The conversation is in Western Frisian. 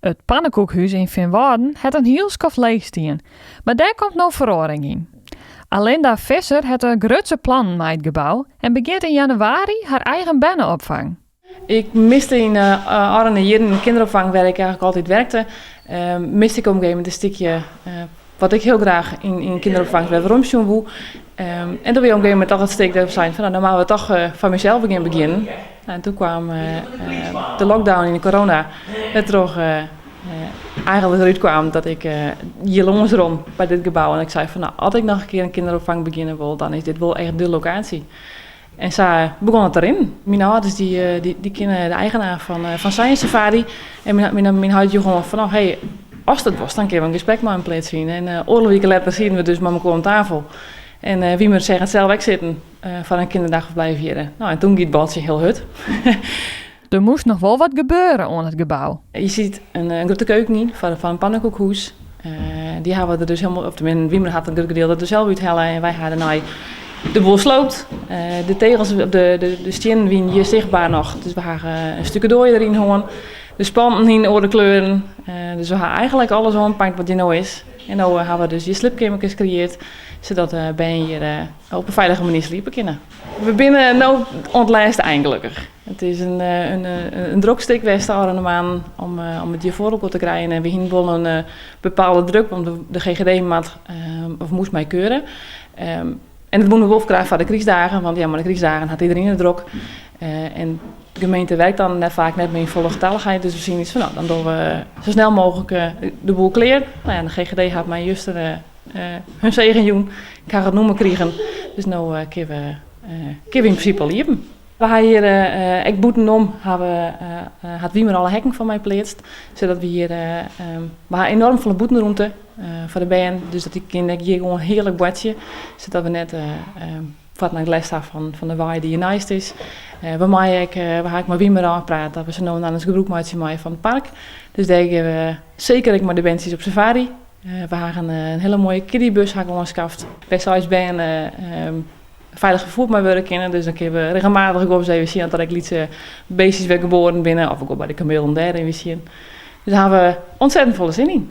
It pannekoekhús yn Feanwâlden hat in hiel skoft leech stien, mar dêr komt no feroaring yn. Alinda Visser hat de grutste plannen mei it gebou en begjint yn jannewaris har eigen berneopfang. Ik miste yn de ôfrûne jierren in kinderopvang wêr ik eigenlijk altyd werkte, miste ik op in gegeven momint in stikje wat ik hiel graach yn kinderopvang wer werom sjoen woe. En doe wie op in gegeven momint toch it stik dat we seinen fan no, dan moatte we toch foar mysels begjin begjinnen. En toen kwam de lockdown en de corona, wêrtroch eigenlijk derút kwam dat ik hjir lâns rûn by dit gebou en ik sei fan no, as ik noch in kear in kinderopvang begjinne wol, dan is dit wol echt de lokaasje. En sa begûn it te rinnen. Myn âlders dy kinne de eigenaar fan Science Safari. En myn heit joech oan fan, hey, ast it wolst, dan kinne we in gesprek mei him pleatsfine. En oardel wike letter sieten we dus mei mekoar oan tafel. En Wiemer seach it sels ek sitten foar in kinderdagverblijf hjir. No, en toen gie it baltsje hiel hurd. Der moast noch wol wat gebeure oan it gebou. Je siet in grutte keuken yn foar in pannekoekhûs. Dy hawwe we der dus hielendal, of teminsten Wiemer hat in grut gedeelte der sels úthelle en wy ha dêrnei de boel sloopt. De tegels, de stiennen wienen hjir sichtber noch, dus we ha in stukadoarje deryn hân. De spanten yn oare kleuren. Dus we ha eigentlik alles oanpakt wat hjir no is. En no ha we dus hjir sliepkeamers kreëarre, sadat bern hjir op in feilige manier sliepe kinne. We binne no oan it lêste ein gelokkich. It is in drok stik west de ôfrûne maanden om it hjir foar elkoar te krijen. En we hienen wol in bepaalde druk, want de GGD moat of moast my keure. En dat woene we wol graach foar de krystdagen, want ja, mei de krystdagen hat iderien it drok. En de gemeente werkt dan net faak net mear yn folle getallichheid, dus we seinen yts fan, no, dan dogge we sa snel mooglik de boel klear. No ja, de GGD hat my juster hun segen jûn. Ik ha it nûmer krigen, dus no kinne we kinne we yn prinsipe al iepen. We ha hjir ek bûtenom hawwe, hat Wiemer alle hekken foar my pleatst, sadat we hjir, we ha enoarm folle bûtenrûmte foar de bern, dus dat dy kinne ek hjir gewoan hearlik boartsje, sadat we net fuort lêst ha fan de wei dy't hjir neist is. We meie ek, we ha ek mei Wiemer ôfpraat dat we sa no en dan ris gebrûk meitsje meie fan it park. Dus dêr gean we seker ek mei de berntsjes op safari. We ha in hiele moaie kiddiebus ha ik oanskaft, wêr't seis bern feilich ferfierd mei wurde kinne. Dus dan kinne we regelmatich ek wol ris even sjen oft der ek lytse beestjes wer geboren binne. Of we gean by de kamelen dêr even sjen. Dus dêr ha we ontzettend folle sin yn.